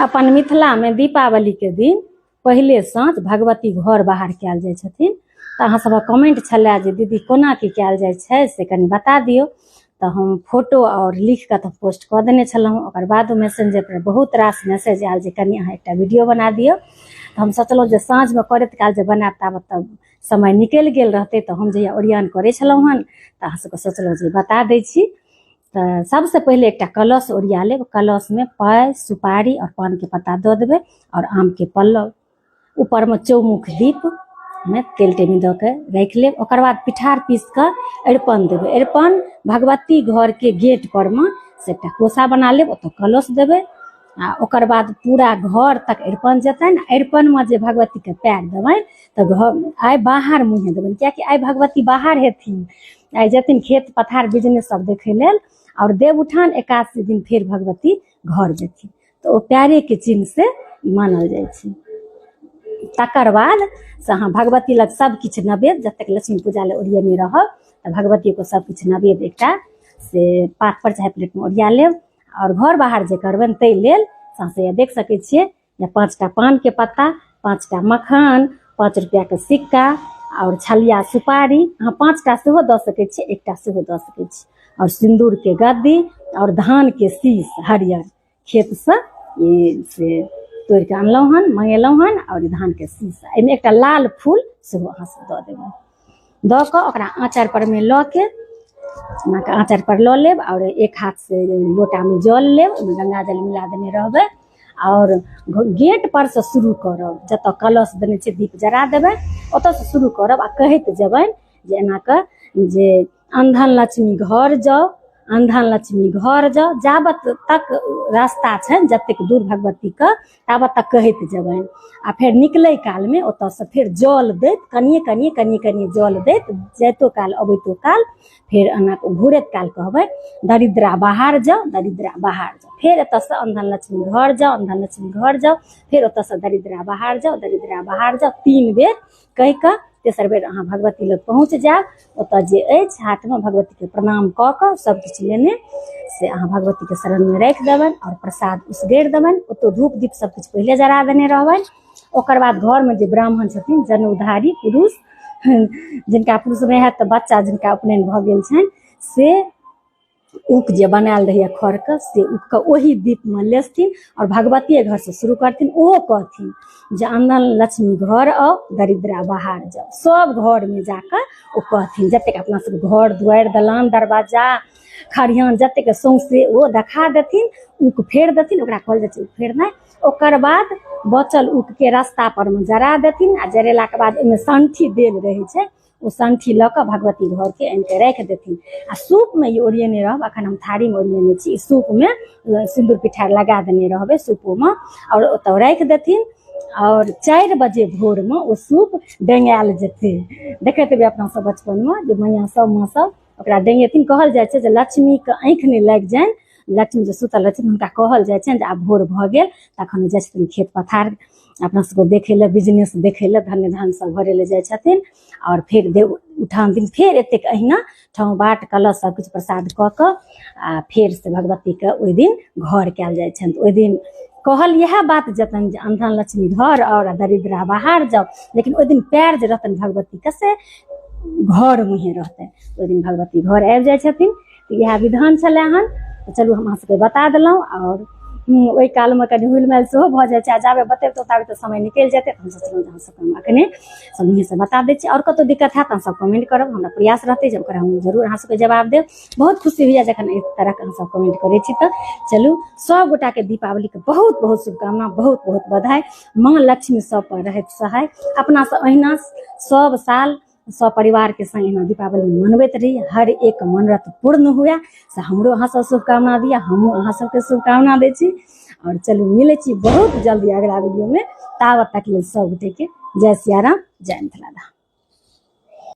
अपन मिथिलामे दीपावलीके दिन पहिले साँझ भगवती घर बाहर कयल जाइ छथिन। तऽ अहाँ सबक कमेंट छलए जे दीदी कोना की कयल जाइ छै से कनि बता दियौ। तऽ हम फोटो आओर लिख कऽ तऽ पोस्ट कऽ देने छलहुँ। ओकर बाद मैसेंजर पर बहुत रास मैसेज आयल जे कनि अहाँ एकटा वीडियो बना दियौ। तऽ हम सोचलहुँ जे साँझमे करैत काल जे बनायब ताबत तऽ समय निकलि गेल रहतै। तऽ हम जहिया ओरियान करै छलहुँ हन तऽ अहाँ सबके सोचलहुँ जे बता दै छी। तऽ सबसँ पहिले एकटा कलश ओरिया लेब। कलशमे पाइ सुपारी आओर पानके पत्ता दऽ देबै आओर आमके पल्लव, ऊपरमे चौमुख दीप मे तेल टेमी दऽ के राखि लेब। ओकर बाद पिठार पीस कऽ अरिपन देबै। अरिपन भगवती घरके गेट पर मे से एकटा कोसा बना लेब, ओतऽ कलश देबै आ ओकर बाद पूरा घर तक अरिपन जेतनि। अरिपनमे जे भगवतीके पैर देबनि तऽ घर आइ बाहर मुँहे देबनि, कियाकि आइ भगवती बाहर हेथिन, आइ जेथिन खेत पथार बिजनेस सब देखै लेल। आओर देवउठान एकादशी दिन फेर भगवती घर जेथिन, तऽ ओ पैरेके चिन्ह से मानल जाइ छै। तकर बाद से अहाँ भगवती लग सब किछु नवेद, जतेक लक्ष्मी पूजा लए ओरियेने रहब तऽ भगवतीके सब किछु नवेद एकटा से पात पर चाहे प्लेटमे ओरिया लेब। आओर घर बाहर जे करबनि ताहि लेल से देख सकै छियै जे 5टा पानके पत्ता, 5टा मखान, 5 रुपैआके सिक्का आओर छलिया सुपारी, अहाँ 5टा सेहो दऽ सकै छियै, एकटा सेहो दऽ सकै छी, आओर सिन्दूरके गद्दी आओर धानके शीश हरियर खेतसँ ई से तोड़िके अनलहुँ हन, मंगेलहुँ हन, आओर ई धानके शीश, एहिमे एकटा लाल फूल सेहो अहाँ सब दऽ देबै। दऽ कऽ ओकरा आँचर परमे लऽ के एनाके आँचर पर लऽ लेब आओर एक हाथ से लोटामे जल लेब, ओहिमे गंगा जल मिला देने रहबै आओर गेट पर से शुरू करब, जतऽ कलश देने छियै दीप जरा देबै ओतऽ से शुरू करब आ कहैत जेबनि जे एना कऽ जे अन्धन लक्ष्मी घर जाउ, अन्धन लक्ष्मी घर जाउ, जाबत तक रास्ता छनि जतेक दूर भगवतीके ताबत तक कहैत जेबनि। आ फेर निकलै कालमे ओतऽसँ फेर जल दैत कनिए कनिए कनिए कनिए जल दैत जाइतो काल अबैतो काल फेर एना कऽ घुरैत काल कहबै दरिद्रा बाहर जाउ, दरिद्रा बाहर जाउ। फेर एतऽसँ अन्धन लक्ष्मी घर जाउ, अन्धन लक्ष्मी घर जाउ, फेर ओतऽसँ दरिद्रा बाहर जाउ, दरिद्रा बाहर जाउ, 3 बेर कहि कऽ तेसर बेर अहाँ भगवती लग पहुँच जायब। ओतऽ जे अछि हाथमे भगवतीके प्रणाम कऽ कऽ सब किछु लेने से अहाँ भगवतीके शरणमे राखि देबनि आओर प्रसाद उसगेर देबनि। ओतऽ धूप दीप सब किछु पहिले जरा देने रहबनि। ओकर बाद घरमे जे ब्राह्मण छथिन जनउधारी पुरुष, जिनका पुरुष नहि हैत तऽ बच्चा जिनका उपनयन भऽ गेल छनि, से ऊक जे बनायल रहैया खरके से ऊकके ओहि दीपमे लेसथिन आओर भगवतीये घरसँ शुरू करथिन। ओहो कहथिन जे अन्दन लक्ष्मी घर आउ, दरिद्रा बाहर जाउ। सब घरमे जाकऽ ओ कहथिन, जतेक अपना सबके घर दुआरि दलान दरवाजा खरिहान जतेक सौंसे ओ देखा देथिन, ऊक फेर देथिन, ओकरा कहल जाइ छै ऊक फेरनाइ। ओकर बाद बचल ऊकके रास्ता परमे जरा देथिन आ जरेलाके बाद ओहिमे संठी देल रहै छै, ओ संठी लऽ कऽ भगवती घरके आनि कऽ राखि देथिन। आ सूपमे ई ओरियेने रहब, अखन हम थारीमे ओरियेने छी, सूपमे सिन्दूर पिठार लगा देने रहबै सूपोमे आओर ओतऽ राखि देथिन। आओर 4 बजे भोरमे ओ सूप डेंगायल जेतै। देखैत हेबै अपना सब बचपनमे जे मैया सब माँ सब ओकरा डेंगेथिन। कहल जाइ छै जे लक्ष्मीके आँखि नहि लागि जानि, लक्ष्मी जे सुतल रहथिन हुनका कहल जाइ छनि जे आब भोर भऽ गेल, तखन जाइ छथिन खेत पथार अपना सबके देखै लए, बिजनेस देखै लए, धन्य धान सब भरै लए जाइ छथिन। आओर फेर देव उठान दिन फेर एतेक अहिना ठाँव बाट कलश सब किछु प्रसाद कऽ कऽ आ फेर से भगवतीके ओहि दिन घर कयल जाइ छनि। ओहि दिन कहल इएह बात जेतनि जे अन्धन लक्ष्मी घर आओर दरिद्रा बाहर जाउ, लेकिन ओहि दिन पैर जे रहतनि भगवतीके से घर मुँहे रहतनि। ओहि दिन भगवती घर आबि जाइ छथिन। तऽ इएह विधान छलै हन। तऽ चलू हम अहाँ सबके बता देलहुँ। आओर ओहि कालमे कनि हुलि मालि सेहो भऽ जाइ छै आ जाबे बतेबतहुँ ताबे तऽ समय निकलि जेतै। तऽ हम सोचलहुँ जे अहाँ सबके हम अखने सब मुँहेसँ बता दै छी। आओर कतहु दिक्कत हैत तऽ अहाँ सब कमेंट करब, हमरा प्रयास रहतै जे ओकर हम जरूर अहाँ सबके जवाब देब। बहुत खुशी होइए जखन एहि तरहके अहाँ सब कमेंट करै छी। तऽ चलू सब गोटाके दीपावलीके बहुत बहुत शुभकामना, बहुत बहुत बधाई। माँ लक्ष्मी सब पर रहैत सहाय। अपना सब अहिना सब साल सब परिवार के संग एना दीपावली मनबैत रही, हर एक मनोरथ पूर्ण हुए से हमरो अहाँ सब शुभकामना दिअ, हमहूँ अहाँ सबके शुभकामना दै छी। आओर चलू मिलै छी बहुत जल्दी अगला वीडियो में। ताबत तक लेल सब गोटे के जय सियाराम, जय मिथिला धाम।